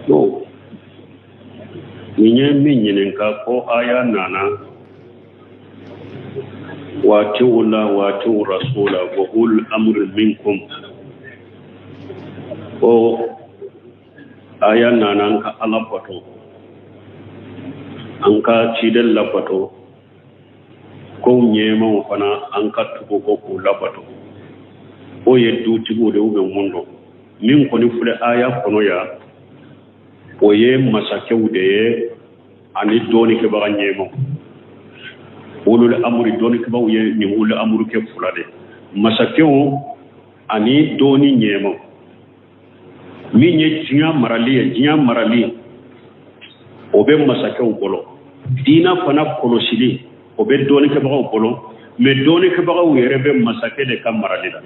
Bon, nin ye min ɲininka ko aya nana wa atiwu la wa atiwu rasula wa ulul amri minkum, ko aya nana an ka Ala bato, an ka ciden labato, ko ɲɛmaw fana an ka tugu kɔ k'u labato. O ye dutigiw de bɛ mun dɔn. Min kɔni filɛ aya kɔnɔ yan, o ye masakɛw de ye ani dɔɔnikɛbaga ɲɛmaw. Ulul amuri, dɔɔnikɛbagaw ye nin ulul amuru kɛ fila de, masakɛw ani dɔɔni ɲɛmaw. Min ye diɲɛ marali ye, diɲɛ marali o bɛ masakɛw bolo, diina fana kɔlɔsili o bɛ dɔɔnikɛbagaw bolo. Mais dɔɔnikɛbagaw yɛrɛ bɛ masakɛ de ka marali la.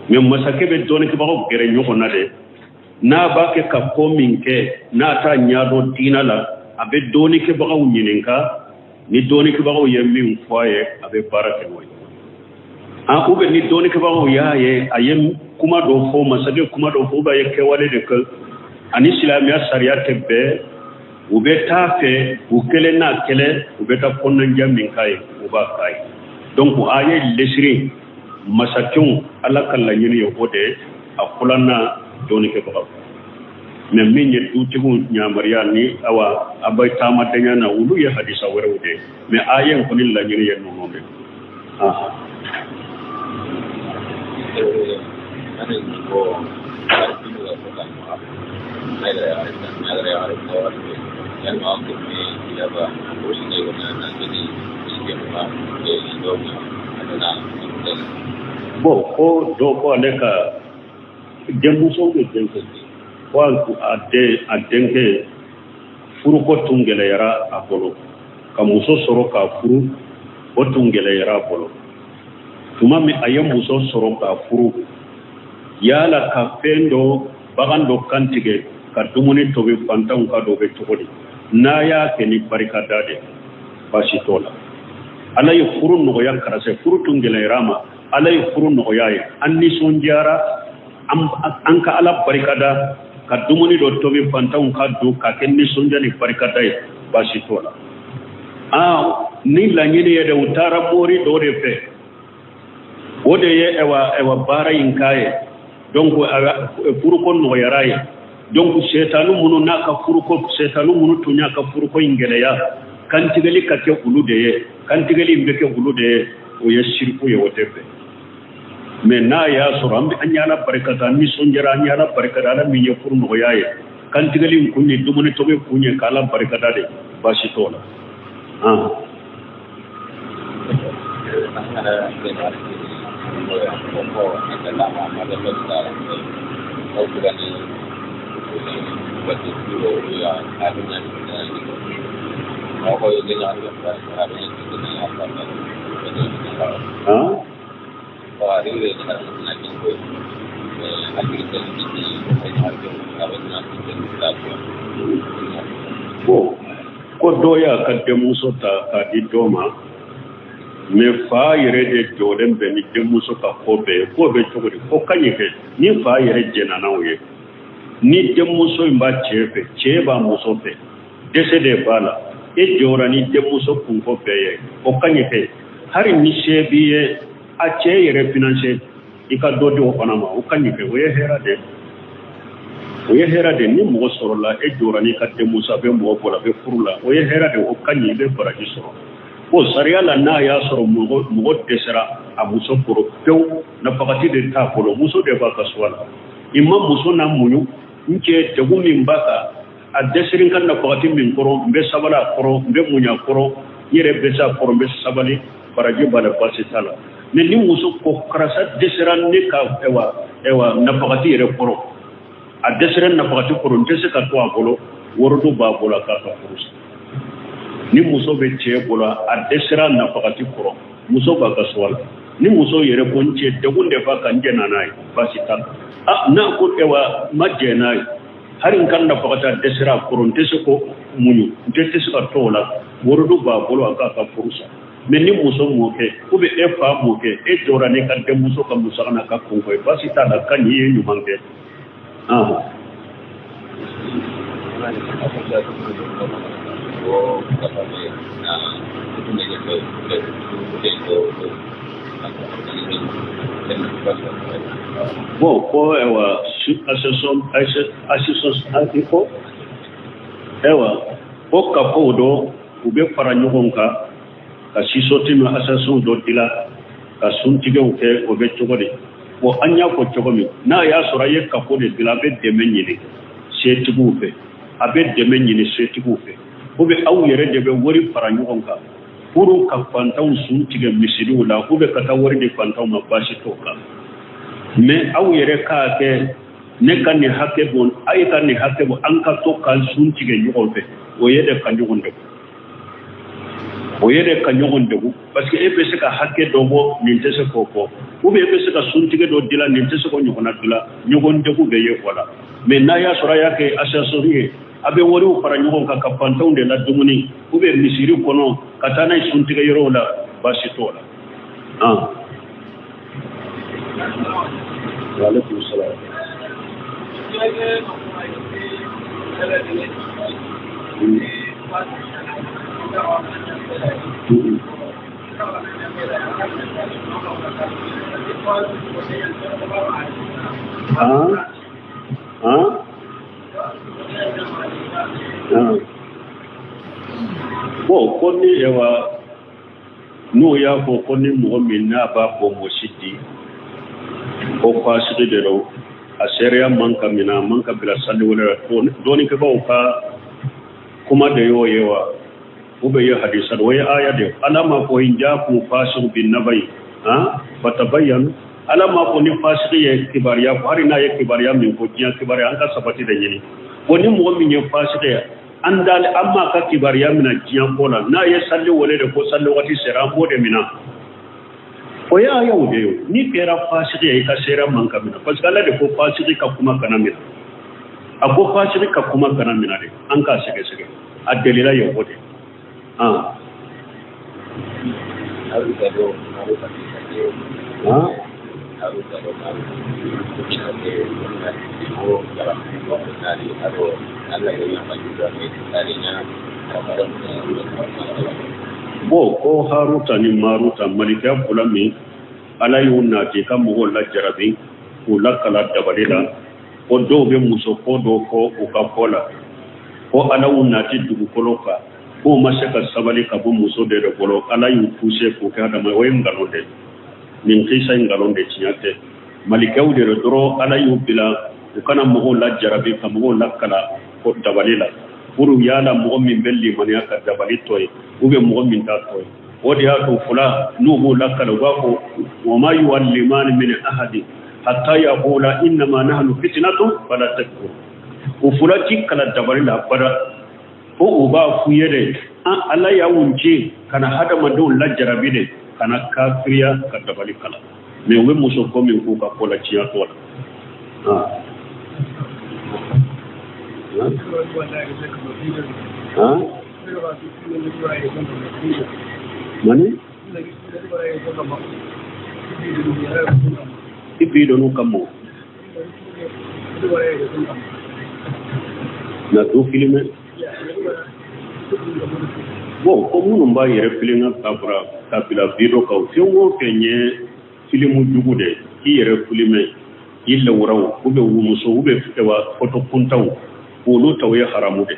Mais masakɛ bɛ dɔɔnikɛbagaw gɛrɛ ɲɔgɔn na de. N'a b'a kɛ ka ko min kɛ, n'a t'a ɲɛdɔn diina la, a bɛ dɔɔnikɛbagaw ɲininka. Ni dɔɔnikɛbagaw ye min fɔ a ye, a bɛ baara kɛ n'o ye. An ou bien ni dɔɔnikɛbagaw y'a ye a ye kuma dɔ fɔ, masakɛ kuma dɔ fɔ, ou bien a ye kɛwale de kɛ ani silamɛya sariya tɛ bɛn, u bɛ taa fɛ u kelen n'a kɛlɛ, u bɛ taa kɔnɔnajɛ min k'a ye, u b'a k'a ye. Donc a ye lesiri masakɛw, Ala ka laɲini ye o de ye. A filanan, dɔɔnikɛbagaw. Mais min ye dutigiw yamaruya ni awa a bɛ taamadenya na, olu ye hadisa wɛrɛw de ye. Mais a ye kɔni laɲini ye ninnu de ye. Bon, ko dɔ ko ale ka denmuso bɛ denkɛ, ko a den, a denkɛ furuko tun gɛlɛyara a bolo, ka muso sɔrɔ k'a furu, o tun gɛlɛyara a bolo. Tuma min a ye muso sɔrɔ k'a furu, yala ka fɛn dɔ, bagan dɔ kantigɛ ka dumuni tobi fantanw ka dɔ bɛ cogo di? N'a y'a kɛ ni barikada de, baasi t'o la. Ala ye furu nɔgɔya karisa, furu tun gɛlɛyara a ma, Ala ye furu nɔgɔya ye, an nisɔndiyara, an ka Ala barikada ka dumuni dɔ tobi fantanw ka dun ka kɛ nisɔndiya ni barikada ye, baasi t'o la. Aa, ni laɲini ye de, u taara mori dɔ de fɛ, o de ye ɛwa baara in k'a ye, donc furuko nɔgɔyara ye. Donc setanu minnu n'a ka furuko, setanu minnu tun y'a ka furuko in gɛlɛya, kantigɛli ka kɛ olu de ye, kantigɛli in bɛ kɛ olu de ye, o ye siriku ye, o tɛ bɛn. Mais n'a y'a sɔrɔ an bɛ an ye Ala barikada, an nisɔndiyara, an ye Ala barikada, Ala min ye furu nɔgɔya ye, kantigɛli in kun ye dumuni tobi kun ye k'Ala barikada de, baasi t'o la. Bon, ko dɔ y'a ka denmuso ta k'a di dɔ ma, mais fa yɛrɛ de jɔlen bɛ ni denmuso ka ko bɛɛ ye. K'o bɛ cogo di? Ko ka ɲi kɛ ni fa yɛrɛ jɛnna n'o ye. Ni denmuso in b'a cɛ fɛ, cɛ b'a muso fɛ, dɛsɛ de b'a la, e jɔra ni denmuso kunko bɛɛ ye, o ka ɲi kɛ. Hali ni se b'i ye, a cɛ yɛrɛ financer, i ka dɔ di o fana ma, o ka ɲi kɛ. O ye hɛrɛ de, o ye hɛrɛ de. Ni mɔgɔ sɔrɔla, e jɔra n'i ka denmuso, a bɛ mɔgɔ bolo, a bɛ furu la, o ye hɛrɛ de, o ka ɲi, i bɛ baraji sɔrɔ. Bon, sariya la, n'a y'a sɔrɔ mɔgɔ dɛsɛra a muso kɔrɔ pewu, nafakati de t'a bolo, muso de b'a ka choix la. I ma muso na muɲu, n cɛ degun min b'a kan, a dɛsɛra n ka nafakati min kɔrɔ, n bɛ sabali a kɔrɔ, n bɛ muɲu a kɔrɔ, n yɛrɛ bɛ se a kɔrɔ, n bɛ sabali, baraji b'a la, baasi t'a la. Mais ni muso ko karisa dɛsɛra ne ka ɛwa nafakati yɛrɛ kɔrɔ, a dɛsɛra nafakati kɔrɔ, n tɛ se ka to a bolo, worodu b'a bolo, a k'a ka furu sa. Ni muso bɛ cɛ bolo, a dɛsɛra nafakati kɔrɔ, muso b'a ka choix la. Ni muso yɛrɛ ko n cɛ degun de b'a kan, n jɛnna n'a ye, baasi t'a la. A n'a ko ɛwa n ma jɛn n'a ye, hali n ka nafakati a dɛsɛra a kɔrɔ, n tɛ se ko muɲu, n tɛ se ka to o la, worodu b'a bolo, a k'a ka furu sa. Mais ni muso mɔkɛ ou bien e fa mɔkɛ, e jɔra n'i ka denmuso ka musaka n'a ka kunko ye, baasi t'a la, ka ɲi, i ye ɲuman kɛ. Bon, ko ayiwa, association association ko ayiwa, ko kafow dɔ u bɛ fara ɲɔgɔn kan ka sisɔti min association dɔ dila ka suntigɛw kɛ, o bɛ cogo di? Bon, an y'a fɔ cogo min, n'a y'a sɔrɔ a ye kafo de dila, a bɛ dɛmɛ ɲini setigiw fɛ, a bɛ dɛmɛ ɲini setigiw fɛ, ou bien aw yɛrɛ de bɛ wari fara ɲɔgɔn kan pour ka fantanw sun tigɛ misiriw la, ou bien ka taa wari di fantanw ma, baasi t'o kan. Mais aw yɛrɛ k'a kɛ ne ka nin hakɛ bɔ, a ye ka nin hakɛ bɔ, an ka to ka sun tigɛ ɲɔgɔn fɛ, o ye de ka ɲɔgɔn degun, o ye de ka ɲɔgɔn degun, parce que e bɛ se ka hakɛ dɔ bɔ, nin tɛ se k'o bɔ, ou bien e bɛ se ka suntigɛ dɔ dila, nin tɛ se k'o ɲɔgɔnna dila, ɲɔgɔn degun bɛ ye o la. Mais n'a y'a sɔrɔ a y'a kɛ association ye, a bɛ wariw fara ɲɔgɔn kan ka fantanw de la dumuni, ou bien misiri kɔnɔ ka taa n'a ye suntigɛ yɔrɔw la, baasi t'o la. Waaleykum salaam. Bon, ko ni ayiwa, n'o y'a fɔ ko ni mɔgɔ min n'a b'a bɔnbɔsi di, ko fasigi de don, a seereya man ka minɛ, a man ka bila sali wɛrɛ la, dɔnnikɛbaaw ka kuma de y'o ye wa, ou bien ye hadisa o ye aya de. Ala ma fɔ in jaakum fasiqun bin nabayi fatabayyanu. Ala ma fɔ ni fasigi ye kibaruya fɔ, hali n'a ye kibaruya min fɔ, diɲɛ kibaruya, an ka sabati de ɲini. Ko ni mɔgɔ min ye fasigi ye, an dalen an m'a ka kibaruya minɛ diɲɛ ko la, n'a ye sali wele de ko sali waati sera, an b'o de minɛ. O ye ayaw de ye. N'i kɛra fasigi ye, i ka seereya man ka minɛ, parce que Ala de ko fasigi ka kuma kana minɛ. A ko fasigi ka kuma kana minɛ de, an k'a sɛgɛsɛgɛ, a delila ye o de. Bon, ko Haruta ni Maruta, malikɛ fila min Ala y'u nati ka mɔgɔw lajarabi k'u lakala dabali la, ko dɔw bɛ muso ko dɔw fɔ u ka fɔ la, ko Ala y'u nati dugukolo kan, k'u ma se ka sabali ka bɔ muso de bolo, Ala y'u poussé k'u kɛ adama. O ye nkalon de, nin kisa ye nkalon de, tiɲɛ tɛ. Malikɛw de dɔrɔn, Ala y'u bila u kana mɔgɔw lajarabi ka mɔgɔw lakala ko dabali la, pour yala mɔgɔ min bɛ limaniya ka dabali tɔ ye, ou bien mɔgɔ min t'a tɔ ye. O de y'a to fila n'u b'u lakala, u b'a fɔ wa ma yuallimani min ahadi hatta yaqula innama nahnu fitnatun fala takfur. O fila ti kala dabali la abada, fo u b'a f'u ye de, an Ala y'anw ci ka na hadamadenw lajarabi de, kana kafiriya ka dabali kala. Mais u bɛ muso ko min k'u ka ko la, tiɲɛ t'o la. Mani i bi dɔn ka mɔ na du filime. Bon, ko minnu b'a yɛrɛ filime ka fara ka bila video kan, fɛn o fɛn ye filimu jugu de, k'i yɛrɛ filime i lawuraw, ou bien wumuso, ou bien photo kuntaw, olu ta o ye haramu de.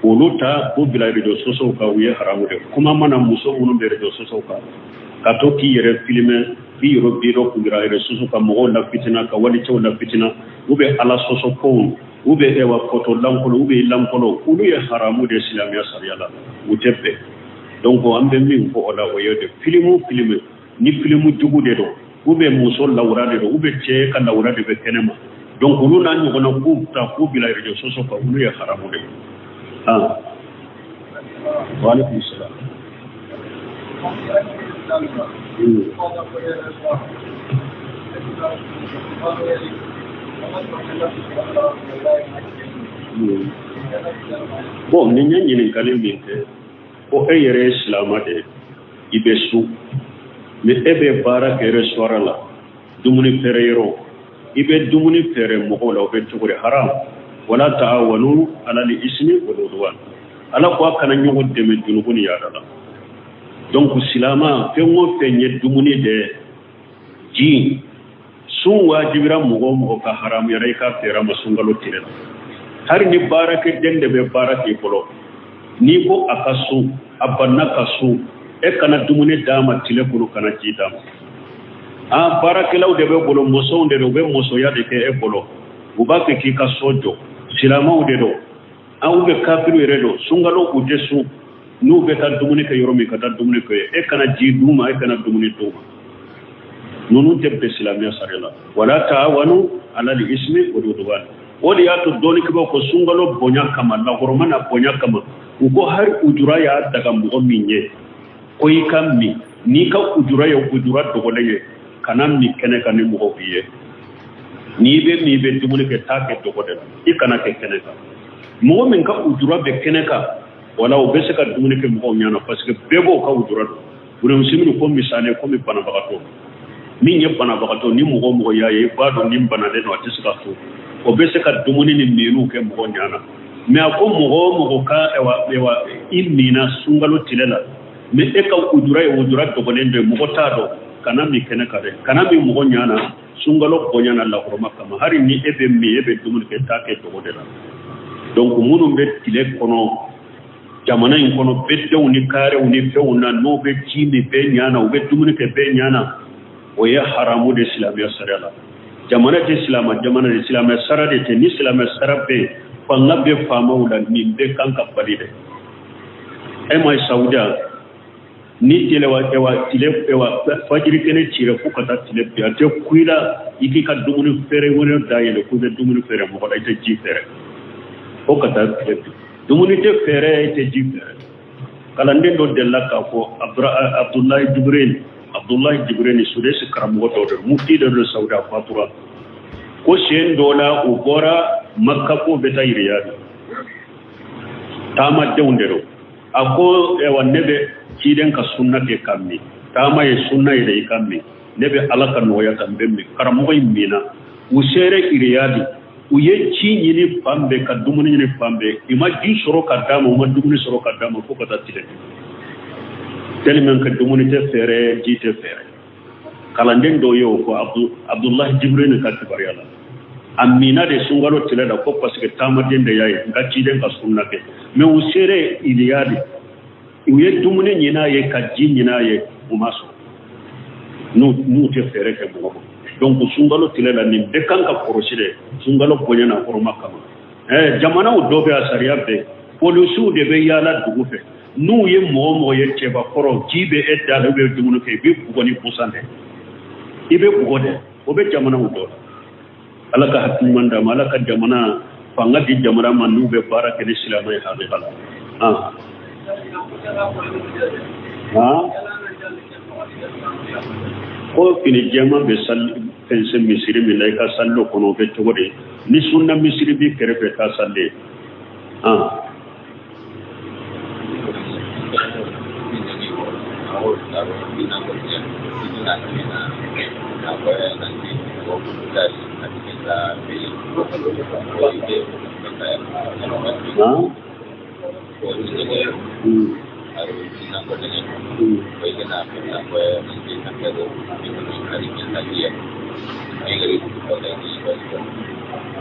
Olu ta k'u bila réseaux sociaux kan, u ye haramu de. Kuma mana muso minnu bɛ réseaux sociaux kan, ka to k'i yɛrɛ filime, k'i yɛrɛ video k'u yira réseaux sociaux kan, mɔgɔw la fitina, ka walicɛw la fitina, ou bien Ala sɔsɔ kow, ou bien ewa photo lankolon, ou bien lankolon, olu ye haramu de silamɛya sariya la, u tɛ bɛn. Donc an bɛ min fɔ o la, o ye de filimu filime, ni filimu jugu de don, ou bien muso lawura de don, ou bien cɛ ka lawura de bɛ kɛnɛ ma, donc olu n'a ɲɔgɔnna k'u ta k'u bila réseaux sociaux kan, olu ye haramu de ye. Wa alaikum salam. Bon, nin ye ɲininkali min kɛ, ko e yɛrɛ ye silamɛ de ye. I bɛ sun, mais e bɛ baara kɛ restaurant la, dumuni feere yɔrɔ, i bɛ dumuni feere mɔgɔw la, o bɛ cogo di? Haram. Wala taawanu alal ismi wal udwan, Ala ko a kana ɲɔgɔn dɛmɛ junubu ni yaada la. Donc silama, fɛn o fɛn ye dumuni de, ji, sun wajibira mɔgɔ o mɔgɔ ka haramuyara i ka feere a ma sunkalo tile la. Hali ni baarakɛden de bɛ baara k'i bolo, n'i ko a ka sun, a banna ka sun, e kana dumuni d'a ma tile kɔnɔ, kana ji d'a ma. A baarakɛlaw de b'e bolo, mɔsɔnw de don, u bɛ mɔsɔnya de kɛ e bolo, u b'a fɛ k'i ka so jɔ, silamɛw de don, aw bɛ kafiriw yɛrɛ don, sunkalo u tɛ sun, n'u bɛ taa dumuni kɛ yɔrɔ min, ka taa dumuni kɛ, e kana ji d'u ma, e kana dumuni d'u ma. Ninnu tɛ bɛn silamɛya sariya la. Wala taawanu alal ismi wal udwan. O de y'a to dɔnnikɛbaaw ko sunkalo bonya kama, lahɔrɔma n'a bonya kama, u ko hali ujura y'a daga mɔgɔ min ye ko i ka min, n'i ka ujura ye ujura dogolen ye, kana min kɛnɛ kan ni mɔgɔw b'i ye. N'i bɛ min, i bɛ dumuni kɛ, taa kɛ dogo de la, i kana kɛ kɛnɛ kan. Mɔgɔ min ka ujura bɛ kɛnɛ kan, wala o bɛ se ka dumuni kɛ mɔgɔw ɲɛna, parce que bɛɛ b'o ka ujura dɔn. Burumusimini ko misali komi banabagatɔ min ye banabagatɔ, ni mɔgɔ o mɔgɔ y'a ye, i b'a dɔn nin banalen don, a tɛ se ka to, o bɛ se ka dumuni ni minniw kɛ mɔgɔ ɲɛna. Mais a ko mɔgɔ o mɔgɔ ka ɛwa i minna sunkalo tile la, mais e ka ujura ye ujura dogolen dɔ ye, mɔgɔ t'a dɔn, kana min kɛnɛ kan dɛ, kana min mɔgɔ ɲɛna sunkalo bonya n'a lahɔrɔma kama. Hali ni e bɛ min, e bɛ dumuni kɛ, taa kɛ dogo de la. Donc minnu bɛ tile kɔnɔ jamana in kɔnɔ, bɛdenw ni karew ni fɛnw na, n'o bɛ ji min bɛɛ ɲana, u bɛ dumuni kɛ bɛɛ ɲana, o ye haramu de silamɛya sariya la. Jamana tɛ silamɛ jamana de, silamɛ sara de tɛ. Ni silamɛ sara bɛ yen, fanga bɛ faamaw la, nin bɛɛ kan ka bali dɛ. E ma ye Saudiya ni tile wa ewa tile ewa fajiri kɛnɛ cira fo ka taa tile bin, a tɛ ku i la i k'i ka dumuni feere wɛrɛ dayɛlɛ k'u bɛ dumuni feere mɔgɔ la, i tɛ ji feere fo ka taa tile bin. Dumuni tɛ feere, i tɛ ji feere. Kalanden dɔ delila k'a fɔ, Abdulayi Jibril, Abdulayi Jibril Sudesi karamɔgɔ dɔ don, mufti dɔ don Saudi, a fatura, ko siɲɛ dɔ la u bɔra Makka k'u bɛ taa Riyadi, taamadenw de don. A ko ewa ne bɛ ciden ka sunna kɛ ka min, taama ye sunna yɛrɛ i ka min, ne bɛ Ala ka nɔgɔya kan n bɛ min. Karamɔgɔ in minna, u sera Riyadi, u ye ji ɲini fan bɛɛ ka dumuni ɲini fan bɛɛ, u ma ji sɔrɔ ka d'a ma, u ma dumuni sɔrɔ ka d'a ma fo ka taa tile tellement que dumuni tɛ feere, ji tɛ feere. Kalanden dɔw ye o fɔ Abdulahi Jibril ka kibaruya la. A minna de sunkalo tile la ko parce que taamaden de y'a ye, n ka ciden ka sunna kɛ. Mais u sera Riyadi, u ye dumuni ɲin'a ye ka ji ɲin'a ye, u ma sɔrɔ, n'u tɛ feere kɛ mɔgɔ ma. Donc sunkalo tile la nin bɛɛ kan ka kɔlɔsi dɛ, sunkalo bonya n'a hɔrɔma kama. Jamanaw dɔ bɛ a sariya bɛɛ, polisiw de bɛ yaala dugu fɛ, n'u ye mɔgɔ o mɔgɔ ye cɛbakɔrɔ, ji bɛ e da la, u bɛ dumuni kɛ, i bɛ bugɔ ni busan dɛ, i bɛ bugɔ dɛ. O bɛ jamanaw dɔ la. Ala ka hakili ɲuman d'an ma, Ala ka jamana fanga di jamana ma n'u bɛ baara kɛ ni silamɛ ye hakika la. Ko fini jɛman bɛ sali fɛnsɛn misiri min na, i ka sali o kɔnɔ, o bɛ cogo di? Ni sunna misiri b'i kɛrɛfɛ, taa sali yen.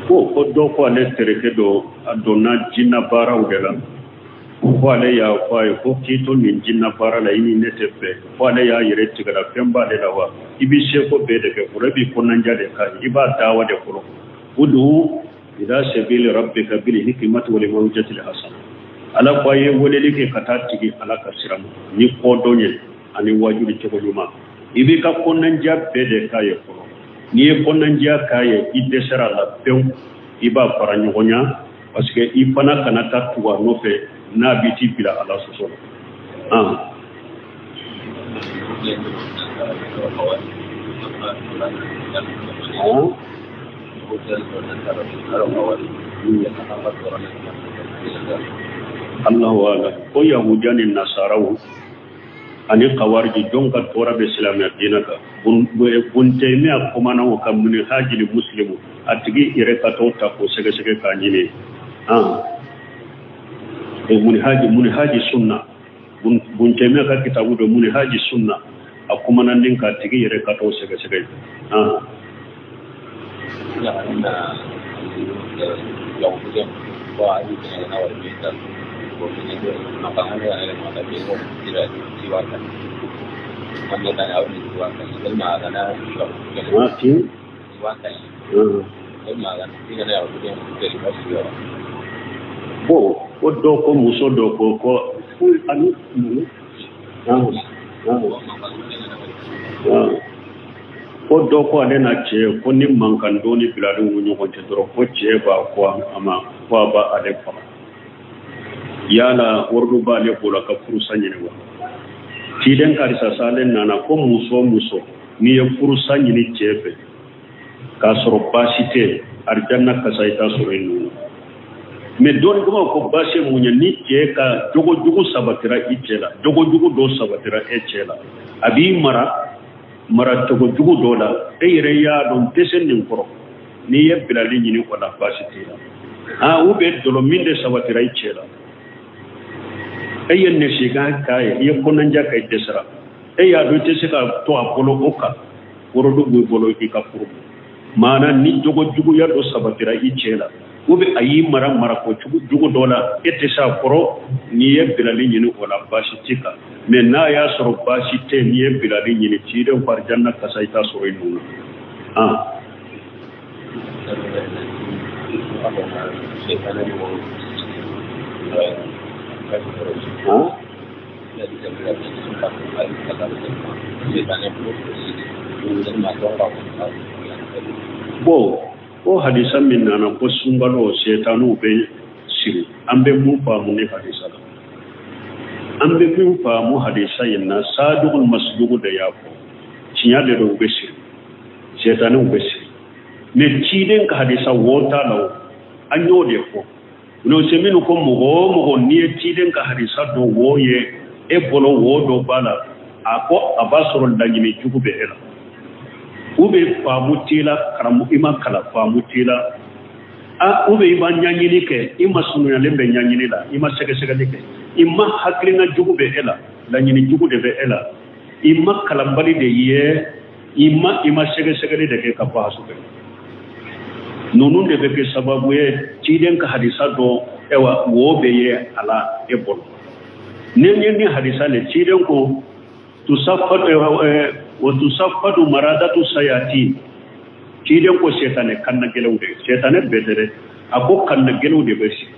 Ko dɔ ko ale terikɛ dɔ, a donna jinɛ baaraw de la, ko ale y'a fɔ a ye ko k'i to nin jinɛ baara la, i ni ne tɛ bɛn. Ko ale y'a yɛrɛ tigɛla fɛn b'ale la wa? I b'i seko bɛɛ de kɛ fɔlɔ, i b'i kɔnɔnajɛ de k'a ye, i b'a dawa de fɔlɔ. Udu ila sabili rabbika bil hikmati wal maw'izatil hasana. Ala ko a ye weleli kɛ ka taa tigi Ala ka sira ma ni kɔdɔn ye ani wajuli cogo ɲuman. I b'i ka kɔnɔnajɛ bɛɛ de k'a ye fɔlɔ. N'i ye kɔnɔnajɛ k'a ye, i dɛsɛra a la pewu, i b'a fara ɲɔgɔn ɲa, parce que i fana kana taa tugu a nɔfɛ n'a b'i t'i bila Ala sɔsɔ la. Allahu alam. Ko yahudiya ni nasaraw Ani kawariji jɔn ka tɔɔrɔ bɛ silamɛya diinɛ kan. Bun Taymiya kumana o kan Minhajili Muslimu, a tigi yɛrɛ ka t'o ta k'o sɛgɛsɛgɛ k'a ɲini. Minhaji Sunna, Bun Taymiya ka kitabu don Minhaji Sunna, a kumana nin kan, tigi yɛrɛ ka t'o sɛgɛsɛgɛ. Bon, ko dɔ ko muso dɔ ko ani ko dɔ ko ale na cɛ ko ni mankan dɔɔni bilalen u ɲɔgɔn cɛ dɔrɔn, ko cɛ b'a ko a ma ko a b'a ale faga. Yala waridu b'ale bolo ka furusa ɲini wa? Ciden karisa salen nana ko muso muso n'i ye furusa ɲini cɛ fɛ k'a sɔrɔ baasi tɛ, arijanna kasa i t'a sɔrɔ i nun na. Mais dɔnnikɛlaw ko baasi mun ye? Ni cɛ ka jogo jugu sabatira i cɛ la, jogo jugu dɔ sabatira e cɛ la, a b'i mara mara cogo jugu dɔ la, e yɛrɛ y'a dɔn tɛ se nin kɔrɔ, n'i ye bilali ɲini o la, baasi t'i la. Ou bien dɔlɔ min de sabatira i cɛ la, e ye nɛsikan k'a ye, i ye kɔnɔnja kɛ, i dɛsɛra, e y'a dɔn i tɛ se ka to a bolo o kan, worodu b'i bolo i ka furu. Maana ni jogo juguya dɔ sabatira i cɛ la, ou bien a y'i mara mara ko jugu dɔ la, e tɛ se a kɔrɔ, n'i ye bilali ɲini o la, baasi t'i kan. Mais n'a y'a sɔrɔ baasi tɛ, n'i ye bilali ɲini, ciden ko arijanna kasa i t'a sɔrɔ i nun na. Bon, o hadisa min nana ko sunkalo setaniw bɛ siri, an bɛ mun faamu ni hadisa la? An bɛ min faamu hadisa in na, sadugul masdugu de y'a fɔ, tiɲɛ de don, u bɛ siri, setaniw bɛ siri. Mais ciden ka hadisa wo t'a la o, an y'o de fɔ. N'o se minnu ko mɔgɔ o mɔgɔ n'i ye ciden ka hadisa dɔ wo ye e bolo, wo dɔ b'a la, a ko a b'a sɔrɔ laɲini jugu bɛ e la, ou bien faamu t'i la, karamɔgɔ i ma kalan, faamu t'i la, a ou bien i ma ɲɛɲini kɛ, i ma sunuyalen bɛ ɲɛɲini la, i ma sɛgɛsɛgɛli kɛ, i ma hakilina jugu bɛ e la, laɲini jugu de bɛ e la, i ma kalanbali de ye, i ma sɛgɛsɛgɛli de kɛ ka bahasu kɛ. Ninnu de bɛ kɛ sababu ye ciden ka hadisa dɔ ɛwa wo bɛ ye a la e bolo. Ni ye ni hadisa le, ciden ko wa tusaffadu maradatu sayati, ciden ko setane kanna gɛlɛnw de, setane bɛɛ tɛ dɛ, a ko kanna gɛlɛnw de bɛ sigi,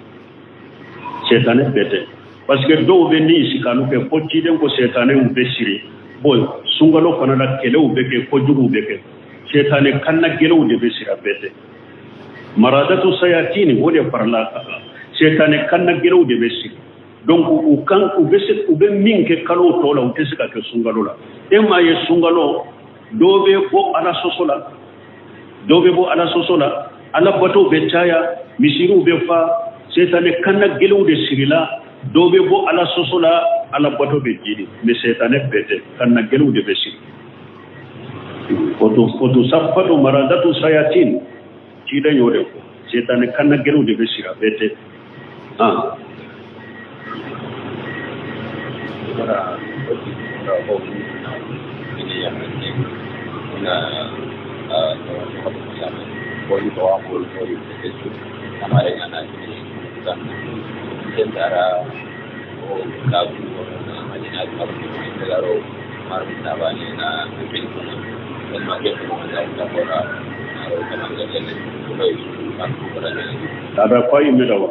setane bɛɛ tɛ, parce que dɔw bɛ ni sikanu kɛ ko ciden ko setanew bɛ siri. Bon, sunkalo fana la kɛlɛw bɛ kɛ, kojuguw bɛ kɛ, setane kanna gɛlɛnw de bɛ siri, a bɛɛ tɛ. Maradatu sayatini o de farala a kan, setane kanna gɛlɛnw de bɛ siri. Donc u kan u bɛ se u bɛ min kɛ kalo tɔw la, u tɛ se ka kɛ sunkalo la. E m'a ye sunkalo dɔw bɛ bɔ ala sɔsɔ la, dɔw bɛ bɔ ala sɔsɔ la, ala batow bɛ caya, misiriw bɛ fa, setane kanna gɛlɛnw de sirila, dɔw bɛ bɔ ala sɔsɔ la, ala bato bɛ jidi. Mais setane bɛɛ tɛ, kanna gɛlɛnw de bɛ siri. O tusaffadu maradatu sayatin, ciden y'o de fɔ, setane kanna gɛlɛnw de bɛ siri, a bɛɛ tɛ. Ada kwa imela wa?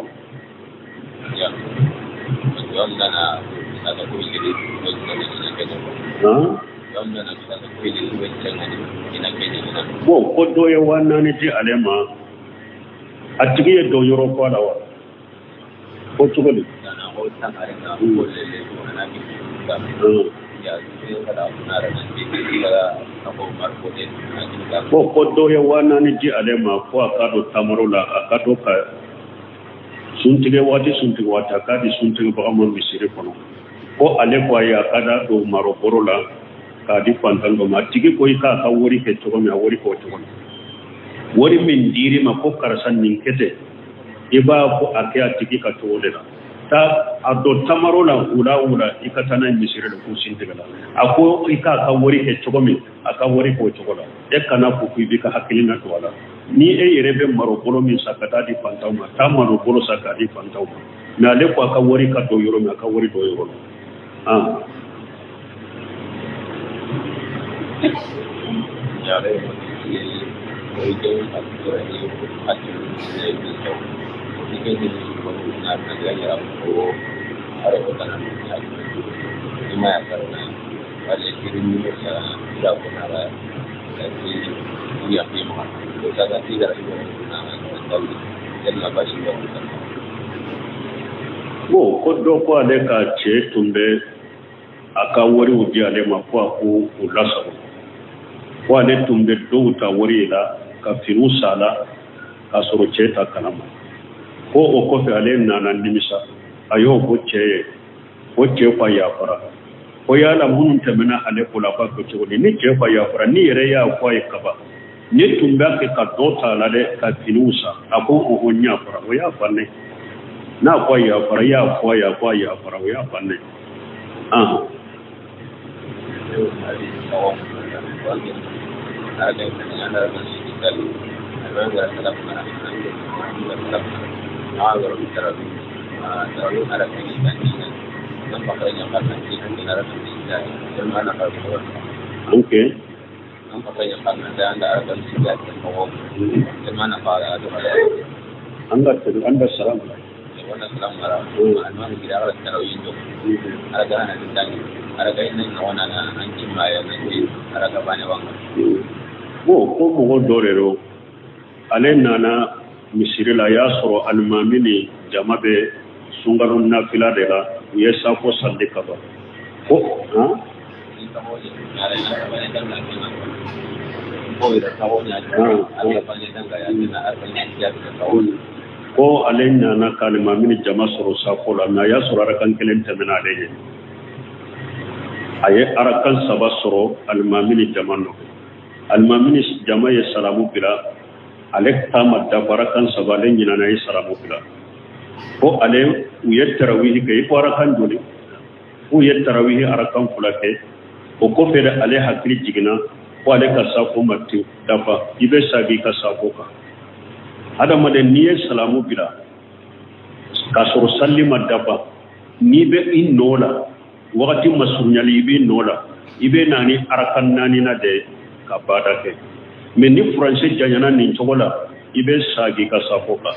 Bon, ko dɔ ye 4000 di ale ma, a tigi ye dɔ yɔrɔ fɔ a la wa? Ko cogo di? Bon, ko dɔ ye 4000 di ale ma, ko a k'a don tamaro la, a ka to ka suntigɛ waati, suntigɛ waati, a k'a di suntigɛbaga ma misiri kɔnɔ. Ko ale ko a ye a ka da don marobɔrɔ la k'a di fantan dɔ ma. A tigi ko i k'a ka wari kɛ cogo min, a wari k'o cogo la. Wari min dir'i ma ko karisa nin kɛ ten, i b'a fɔ a kɛ a tigi ka cogo de la. Taa a don tamaro la wula wula, i ka taa n'a ye misiri la k'u sin tigɛ la. A ko i k'a ka wari kɛ cogo min, a ka wari k'o cogo la. E kana fɔ ko i b'i ka hakilina don a la. Ni e yɛrɛ bɛ marobɔrɔ min san ka taa di fantanw ma, taa marobɔrɔ san k'a di fantanw ma. Mais ale ko a ka wari ka don yɔrɔ min, a ka wari don yɔrɔ la. Ah. Bon, ko dɔ ko ale ka cɛ tun bɛ a ka wariw di ale ma ko a ko u lasago, ko ale tun bɛ dɔw ta wari la ka finiw san a la k'a sɔrɔ cɛ t'a kalama. Ko o kɔfɛ ale nana nimisa, a y'o fɔ cɛ ye, ko cɛ ko a yafara. Ko yala minnu tɛmɛna ale ko la, k'a kɛ cogo di? Ni cɛ ko a yafara, n'i yɛrɛ y'a fɔ a ye kaban, ne tun b'a kɛ ka dɔ ta a la dɛ ka finiw san, a ko ɔhɔn n yafara, o y'a bannen. N'a ko a yafara, i y'a fɔ a ye, a ko a yafara, o y'a bannen. Ok. An ka an ka salam. Bon, ko mɔgɔ dɔ de don, ale nana misiri la, a y'a sɔrɔ alimami ni jama bɛ sunkalo nafila de la, u ye safo sali ka ban. Ko han ko ale nana ka alimami ni jama sɔrɔ safo la, mais a y'a sɔrɔ arakan kelen tɛmɛna ale ɲɛ, a ye arakan saba sɔrɔ alimami ni jama nɔfɛ. Alimami ni jama ye salamu bila, ale ta ma dafa arakan saba, ale ɲinana, ye salamu bila. Ko ale u ye tarawihi kɛ, i ko arakan joli? K'u ye tarawihi arakan fila kɛ. O kɔfɛ de ale hakili jiginna ko ale ka safo ma dafa. I bɛ sagi i ka safo kan. Hadamaden, n'i ye salamu bila k'a sɔrɔ sali ma dafa, n'i bɛ i nɔ la, wagati masurunyali, i b'i nɔ la, i bɛ na ni arakan naaninan de ka baada kɛ. Mais ni furancɛ janyana nin cogo la, i bɛ sagi i ka safo kan.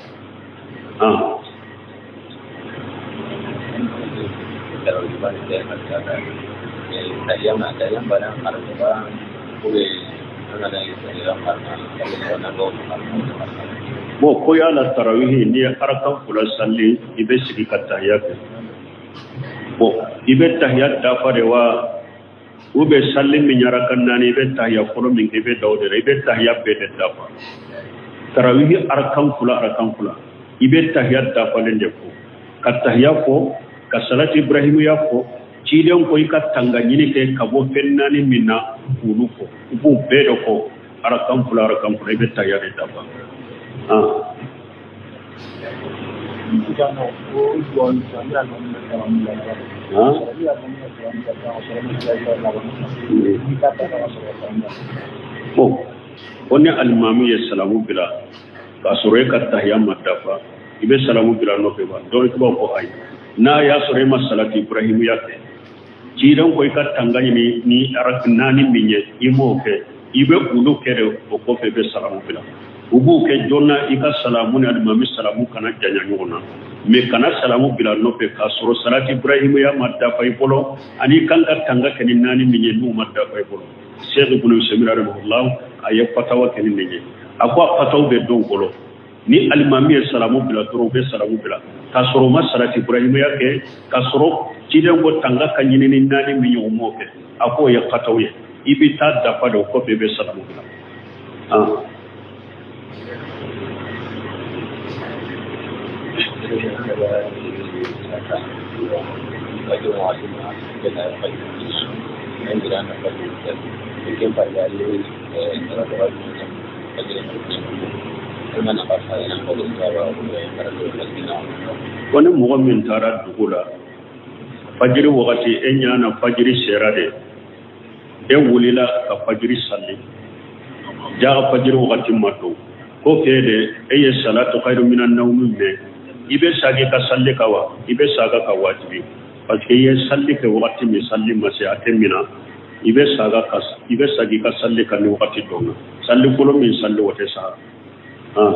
Bon, ko yala tarawihi, n'i ye arakan fila sali, i bɛ sigi ka tahiya kɛ. Bon, i bɛ tahiya dafa de wa, ou bien sali min ye arakan naani, i bɛ tahiya fɔlɔ min kɛ, i bɛ da o de la? I bɛ tahiya bɛɛ de dafa. Tarawihi arakan fila, arakan fila, i bɛ tahiya dafalen de fɔ, ka tahiya fɔ, ka salati ibrahimiya fɔ. Ciden ko i ka tanga ɲini kɛ ka bɔ fɛn naani min na, k'olu fɔ, i b'o bɛɛ de fɔ arakan fila, arakan fila, i bɛ tahiya de dafa. Bon, ko ni alimami ye salamu bila k'a sɔrɔ e ka tahiya ma dafa, i bɛ salamu bila nɔfɛ wa? Dɔnnikɛbaaw ko ayi. N'a y'a sɔrɔ e ma salati ibrahimiya kɛ, ciden ko i ka tanga ɲini ni arakan naani min ye, i m'o kɛ, i bɛ olu kɛ de, o kɔfɛ i bɛ salamu bila. U b'o kɛ joona, i ka salamu ni alimami salamu kana janya ɲɔgɔn na. Mais kana salamu bila nɔfɛ k'a sɔrɔ salati ibrahimiya ma dafa i bolo, ani kan ka tanga kɛ ni naani min ye, n'u ma dafa i bolo. Sheikh Ibn Usaymin rahimahullah, a ye fatawa kɛ ni nin ye. A ko a fataw bɛ dɔw bolo, ni alimami ye salamu bila dɔrɔn, u bɛ salamu bila k'a sɔrɔ u ma salati ibrahimiya kɛ, k'a sɔrɔ ciden ko tanga ka ɲini ni naani min ye, u m'o kɛ. A k'o ye fataw ye, i bɛ taa dafa de, o kɔfɛ i bɛ salamu bila. Ko ni mɔgɔ min taara dugu la fajiri wagati, e ɲa na fajiri sera de, e wulila ka fajiri sali, jaa fajiri wagati ma don, ko k'e de e ye salatu khairu minan nawmi mɛn, i bɛ sagi ka sali kan wa? I bɛ saga ka wajibi, parce que i ye sali kɛ wagati min sali ma se, a tɛ mina. I bɛ saga ka i bɛ sagi ka sali kan ni wagati donna. Sali fɔlɔ min sali, o tɛ sa. Ah,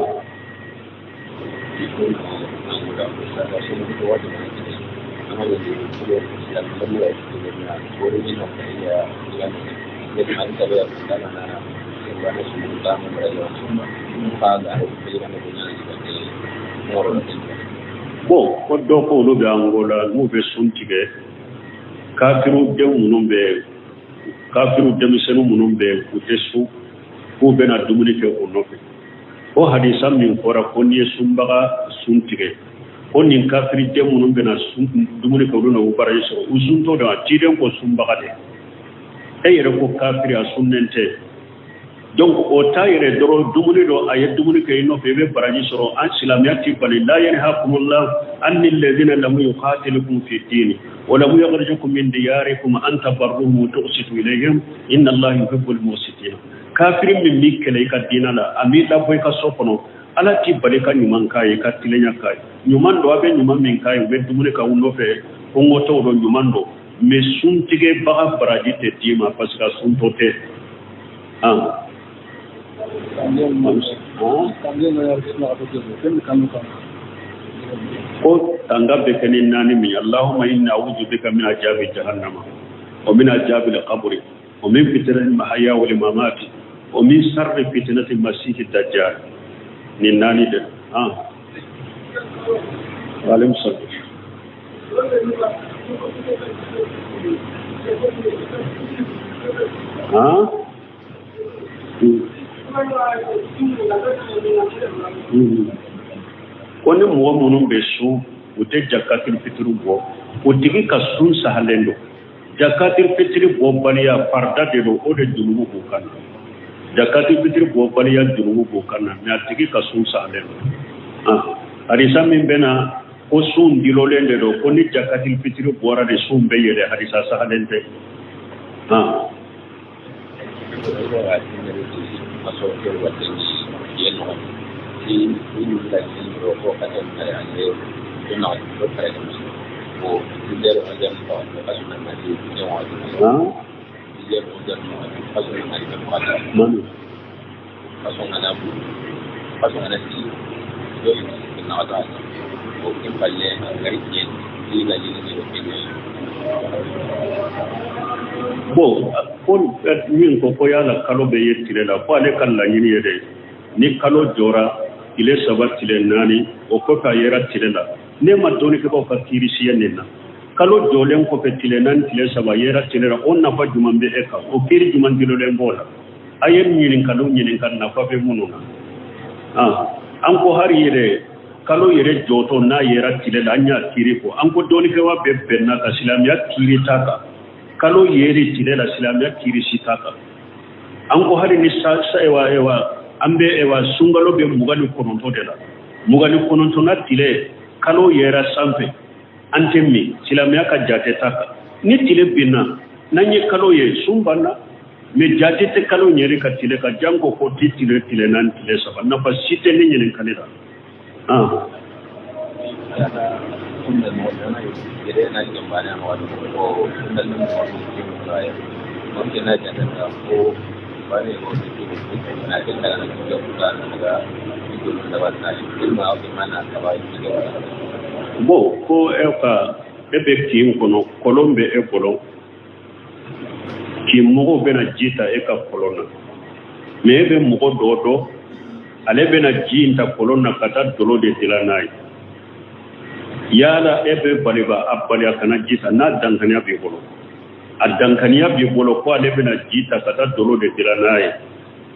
bon, ko dɔ ko olu bɛ Angola, n'u bɛ sun tigɛ, kafiru den minnu bɛ, kafiru denmisɛnnin minnu bɛ, u tɛ sun, k'u bɛna dumuni kɛ o nɔfɛ. Ko hadisa min fɔra ko n'i ye sunbaga sun tigɛ, ko nin kafiri den minnu bɛna dumuni kɛ, olu na u baraji sɔrɔ. U suntɔ don, a ciden ko sunbaga de, e yɛrɛ ko kafiri, a sunnen tɛ. Donc o t'a yɛrɛ dɔrɔn dumuni don, a ye dumuni kɛ i nɔfɛ, i bɛ baraji sɔrɔ. An silamɛya t'i bali. La yanhakumullahu anil ladina lam yuqatilukum fi dini wa lam yukhrijukum min diyarikum an tabarruhum wa tuqsitu ilayhim inna allaha yuhibbul muqsitin. Kafiri min b'i kɛlɛ i ka diinɛ la, a m'i labɔ i ka so kɔnɔ, Ala t'i bali ka ɲuman k'a ye, ka tilenya k'a ye. Ɲuman don, a bɛ ɲuman min k'a ye, u bɛ dumuni k'aw nɔfɛ, kɔngɔtɔw don, ɲuman don, mais suntigɛbaga baraji tɛ d'i ma parce que a suntɔ tɛ. Ah, ko tanga bɛ kɛ ni naani min ye: Allahumma inni a'udhu bika min ajabi jahannama wa min ajabi al-qabri wa min fitnati al-mahya wal mamati wa min sharri fitnati al-masih ad-dajjal. Nin naani de. Ah, wa alaikum salam. Ah, ko ni mɔgɔ minnu bɛ sun, u tɛ jakatil fitiri bɔ, o tigi ka sun sahalen don. Jakatil fitiri bɔbaliya farida de don, o de junubu b'o kan na. Jakatil fitiri bɔbaliya junubu b'o kan na, mais a tigi ka sun sahalen don. Hadisa min bɛ na ko sun dilolen de don, ko ni jakatil fitiri bɔra de sun bɛ yɛlɛ, hadisa sahalen tɛ. Ah, ah, mami. Bon, ko min ko ko yala kalo bɛ ye tile la, ko ale ka laɲini ye dɛ, ni kalo jɔra tile 3, tile 4, o kɔfɛ a yera tile la. Ne ma dɔnnikɛbaaw ka kiiri siya nin na. Kalo jɔlen kɔfɛ tile 4, tile 3, a yera tile la, o nafa jumɛn bɛ e kan? O kiiri jumɛn dilolen b'o la? A ye ɲininkaliw ɲininka nafa bɛ minnu na. Ah, an ko hari yɛrɛ kalo yɛrɛ jɔtɔ n'a yera tile la, an y'a kiiri fɔ. An ko dɔnnikɛbaa bɛɛ bɛnna ka silamɛya kiiri t'a kan. Kalo yeri tile la, silamɛya kiiri si t'a kan. An ko hali ni sa ewa ewa an bɛ ewa sunkalo bɛ 29 de la, 29na tile kalo yera sanfɛ, an tɛ min, silamɛya ka jate t'a kan. Ni tile binna, n'an ye kalo ye, sun banna, mais jate tɛ kalo ɲɛri ka tile ka janko ko ti tile tile 4, tile 3, nafa si tɛ ni ɲininkali la. Ah, bon, ko e ka e bɛ kin kɔnɔ, kɔlɔn bɛ e bolo, kin mɔgɔw bɛna ji ta e ka kɔlɔn na, mais e bɛ mɔgɔ dɔ dɔn, ale bɛna ji in ta kɔlɔn na ka taa dolo de dilan n'a ye. Yala e bɛ baliba a bali a kana ji ta, n'a dankaniya b'i bolo, a dankaniya b'i bolo ko ale bɛna ji ta ka taa dolo de dilan n'a ye,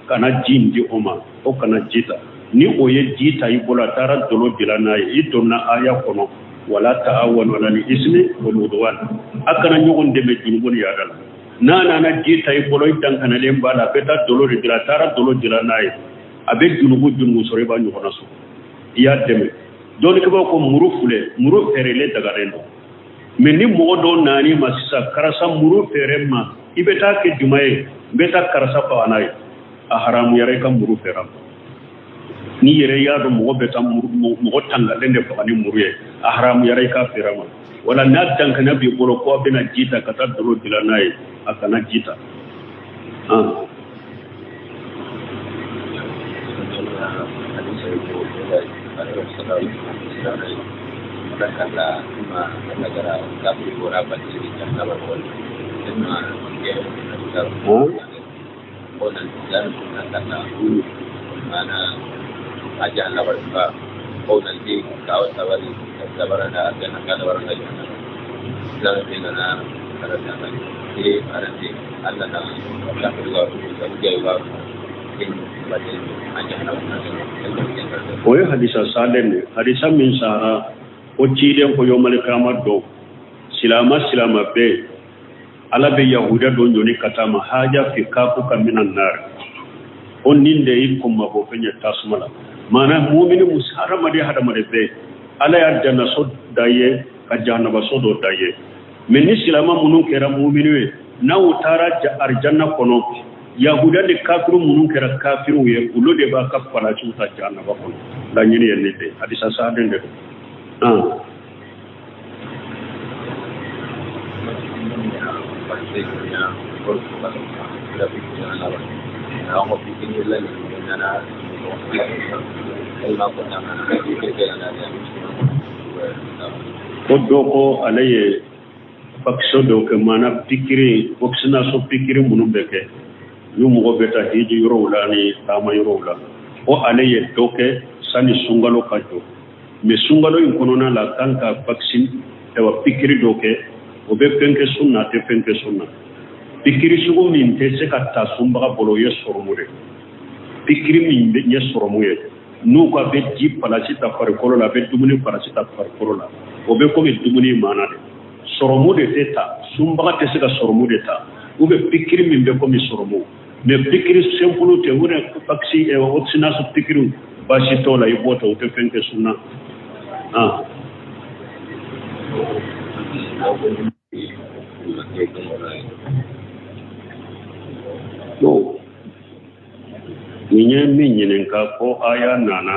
kana ji in di o ma, o kana ji ta. Ni o ye ji ta i bolo, a taara dolo dilan n'a ye, i donna aya kɔnɔ. Wala ta'awanu alal ismi wal udwan, a kana ɲɔgɔn dɛmɛ junubu ni yaada la. N'a nana ji ta i bolo, i dankanalen b'a la, a bɛ taa dolo de dilan, a taara dolo dilan n'a ye, a bɛ junubu junubu sɔrɔ, i b'a ɲɔgɔnna sɔrɔ, i y'a dɛmɛ. Dɔnnikɛbaaw ko muru filɛ, muru feerelen dagalen don, mais ni mɔgɔ dɔw nan'i ma sisan, karisa muru feere n ma, i bɛ taa kɛ jumɛn ye? N bɛ taa karisa faga n'a ye. A haramuyara i ka muru feere a ma. N'i yɛrɛ y'a dɔn mɔgɔ bɛ taa mɔgɔ tangalen de faga ni muru ye, a haramuyara i k'a feere a ma. Wala n'a dankana b'i bolo ko a bɛna ji ta ka taa dolo dilan n'a ye, a kana ji ta. O ye hadisa salen de, hadisa min sara o ciden ko yomali kama don silama silama bɛɛ Ala bɛ yahuda dɔ ɲɔni ka taa ma haja fi kaku ka minan nar, o nin de y'i kunmabɔ fɛn ye tasuma la. Maana mumini musa hadamaden hadamaden bɛɛ Ala y'a jannaso da ye ka jahanabaso dɔ da ye. Mais ni silama minnu kɛra mumini ye, n'aw taara arijanna kɔnɔ, yahuda ni kafiru minnu kɛra kafiriw ye, olu de b'a ka palasiw ta jahanaba kɔnɔ. Laɲini ye nin de ye, hadisa salen de don. Ko dɔ ko ale ye vaccin dɔw kɛ, maana pikiri, vaccination pikiri minnu bɛ kɛ ni mɔgɔ bɛ taa hiji yɔrɔw la ni taama yɔrɔw la, ko ale ye dɔ kɛ sani sunkalo ka jɔ. Mais sunkalo in kɔnɔna la kan ka vaccin ayiwa pikiri dɔ kɛ, o bɛ fɛn kɛ sun na, a tɛ fɛn kɛ sun na. Pikiri sugu min tɛ se ka ta sunbaga bolo, o ye sɔrɔmu de. Pikiri min ye sɔrɔmu ye, n'u ko a bɛ ji palasi ta farikolo la, a bɛ dumuni palasi ta farikolo la, o bɛ komi dumuni maana de. Sɔrɔmu de tɛ ta, sunbaga tɛ se ka sɔrɔmu de ta, ou bien pikiri min bɛ komi sɔrɔmu. Mais pikiri simple tɛ, o de vaccin vaccination pikiri, baasi t'o la, i b'o ta, o tɛ fɛn kɛ sun na. Bon, nin ye min ɲininka ko aya nana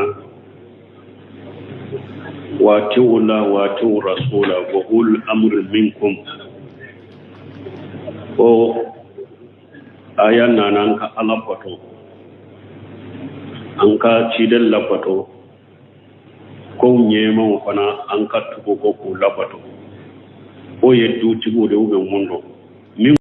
wa ati'u la wa ati'u rasula wa ulul amri minkum, ko aya nana an ka Ala bato, an ka ciden labato, ko ɲɛmaw fana an ka tugu kɔ k'u labato. O ye dutigiw de, u bɛ mun dɔn min.